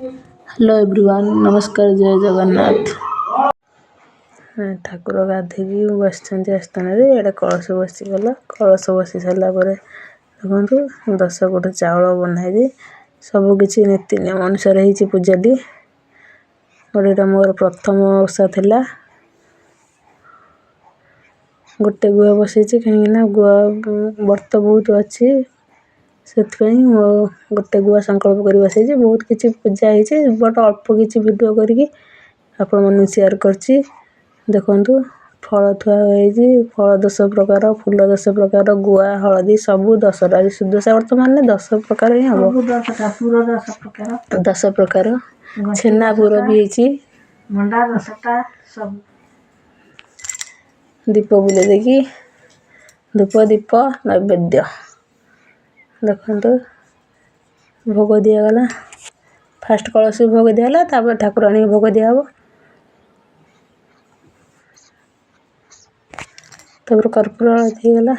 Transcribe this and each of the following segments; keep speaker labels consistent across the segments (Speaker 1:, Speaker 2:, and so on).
Speaker 1: Hello everyone, ନମସ୍କାର, ଜୟ ଜଗନ୍ନାଥ। ଠାକୁର ଗାଧେଇକି ବସିଛନ୍ତି ଆସ୍ଥାନରେ। ଏଇଟା କଳସ ବସିଗଲା। କଳସ ବସି ସାରିଲା ପରେ ଦେଖନ୍ତୁ, 10 ଗୋଟ ଚାଉଳ ବନ୍ଧା ହେଇଛି। ସବୁ କିଛି ନୀତି ନିୟମ ଅନୁସାରେ ହେଇଛି ପୂଜାଟି। ମୋର ଏଇଟା ମୋର ପ୍ରଥମ ଓଷା ଥିଲା। ଗୋଟେ ଗୁଆ ବସେଇଛି, କାହିଁକିନା ଗୁଆ ବର୍ତ୍ତ ବହୁତ ଅଛି, ସେଥିପାଇଁ ମୁଁ ଗୋଟେ ଗୁଆ ସଂକଳ୍ପ କରି ବସେଇଛି। ବହୁତ କିଛି ପୂଜା ହେଇଛି, ବଟ୍ ଅଳ୍ପ କିଛି ଭିଡ଼ିଓ କରିକି ଆପଣମାନଙ୍କୁ ସେୟାର କରିଛି। ଦେଖନ୍ତୁ, ଫଳ ଥୁଆ ହେଇଛି। ଫଳ 10 ପ୍ରକାର, ଫୁଲ 10 ପ୍ରକାର, ଗୁଆ, ହଳଦୀ ସବୁ 10ଟା। ସୁଦଶା ବ୍ରତ ମାନେ 10 ପ୍ରକାର ହିଁ ହେବ।
Speaker 2: ସବୁ 10ଟା, ପୁର 10 ପ୍ରକାର।
Speaker 1: 10 ପ୍ରକାର।
Speaker 2: ଗଣ୍ଠି
Speaker 1: ଛେନା ପୁର
Speaker 2: 10ଟା
Speaker 1: ବି ହେଇଛି।
Speaker 2: ମଣ୍ଡା 10ଟା, ସବୁ।
Speaker 1: ଦୀପ ବୁଲେଇ ଦେଇକି ଧୂପ, ଦୀପ, ନୈବେଦ୍ୟ। ଦେଖନ୍ତୁ, ଭୋଗ ଦିଆଗଲା। ଫାଷ୍ଟ କଳସୀ ଭୋଗ ଦିଆହେଲା, ତାପରେ ଠାକୁରାଣୀକି ଭୋଗ ଦିଆହେବ। ତାପରେ କର୍ପୂର ଆଳତି ହେଇଗଲା।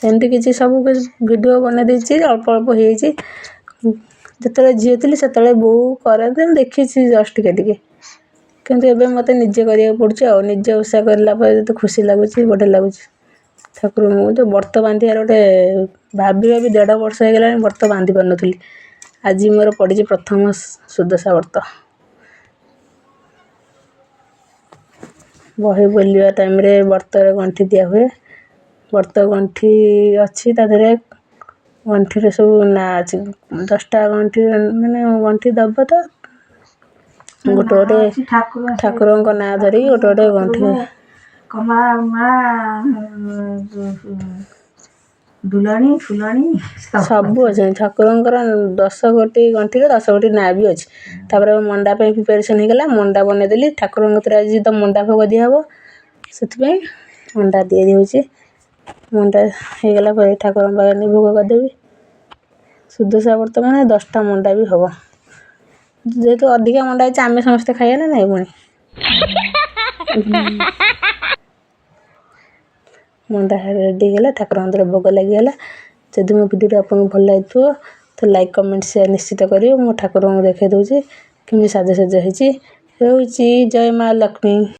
Speaker 1: ଏମିତି କିଛି ସବୁ କିଛି ଭିଡ଼ିଓ ବନେଇ ଦେଇଛି, ଅଳ୍ପ ଅଳ୍ପ ହେଇଯାଇଛି। ଯେତେବେଳେ ଝିଅ ଥିଲି, ସେତେବେଳେ ବୋଉ କରନ୍ତି, ମୁଁ ଦେଖିଛି ଜଷ୍ଟ ଟିକେ ଟିକେ। କିନ୍ତୁ ଏବେ ମୋତେ ନିଜେ କରିବାକୁ ପଡ଼ୁଛି। ଆଉ ନିଜେ ଓଷା କରିଲା ପରେ ଯେତେ ଖୁସି ଲାଗୁଛି, ବଢ଼ିଆ ଲାଗୁଛି। ଠାକୁରଙ୍କୁ ତ ବର୍ତ୍ତ ବାନ୍ଧିବାର ଗୋଟେ ଭାବି ଭାବି 1.5 ବର୍ଷ ହେଇଗଲାଣି, ବର୍ତ୍ତ ବାନ୍ଧି ପାରୁନଥିଲି। ଆଜି ମୋର ପଡ଼ିଛି ପ୍ରଥମ ସୁଦଶା ବ୍ରତ। ବହି ବୋଲିବା ଟାଇମ୍ରେ ବର୍ତ୍ତରେ ଗଣ୍ଠି ଦିଆହୁଏ। ବର୍ତ୍ତ ଗଣ୍ଠି ଅଛି, ତା ଦେହରେ ଗଣ୍ଠିରେ ସବୁ ନାଁ ଅଛି। 10ଟା ଗଣ୍ଠି, ମାନେ ଗଣ୍ଠି ଦେବ ତ ଗୋଟେ
Speaker 2: ନାଁ
Speaker 1: ଗୋଟେ
Speaker 2: ଅଛି ଠାକୁର ସେ
Speaker 1: ଠାକୁରଙ୍କ ନାଁ ଧରିକି ଗୋଟେ ଗୋଟେ ଗଣ୍ଠି।
Speaker 2: କମଳା ମା, ଦୁଲଣୀ ଫୁଲଣୀ ସବୁ
Speaker 1: ସବୁ
Speaker 2: ଅଛି।
Speaker 1: ଅଛନ୍ତି ଠାକୁରଙ୍କର। 10 ଗୋଟି ଗଣ୍ଠିରେ 10 ଗୋଟି ନାଁ ବି ଅଛି। ତାପରେ ମଣ୍ଡା ପାଇଁ ପ୍ରିପାରେସନ୍ ହେଇଗଲା। ମଣ୍ଡା ବନେଇଦେଲି। ଠାକୁରଙ୍କ କତିରେ ଆଜି ତ ମଣ୍ଡା ଭୋଗ ଦିଆହେବ, ସେଥିପାଇଁ ମଣ୍ଡା ତିଆରି ହେଉଛି। ମଣ୍ଡା ହେଇଗଲା ପରେ ଠାକୁରଙ୍କ ପାଖରେ ନେଇ ଭୋଗ କରିଦେବି। ସୁଦଶା ବ୍ରତ ମାନେ 10ଟା ମଣ୍ଡା ବି ହେବ। ଯେହେତୁ ଅଧିକା ମଣ୍ଡା ହେଇଛି, ଆମେ ସମସ୍ତେ ଖାଇବା ନା ନାଇଁ ପୁଣି? ମଣ୍ଡା ରେଡ଼ି ହେଇଗଲା, ଠାକୁରଙ୍କ କତିରେ ଭୋଗ ଲାଗିଗଲା। ଯଦି ମୋ ଭିଡ଼ିଓଟି ଆପଣଙ୍କୁ ଭଲ ଲାଗିଥିବ, ତ ଲାଇକ୍, କମେଣ୍ଟ, ସେୟାର ନିଶ୍ଚିତ କରିବେ। ମୁଁ ଠାକୁରଙ୍କୁ ଦେଖାଇ ଦେଉଛି କେମିତି ସାଜସଜ୍ଜା ହେଇଛି। ରହୁଛି, ଜୟ ମା ଲକ୍ଷ୍ମୀ।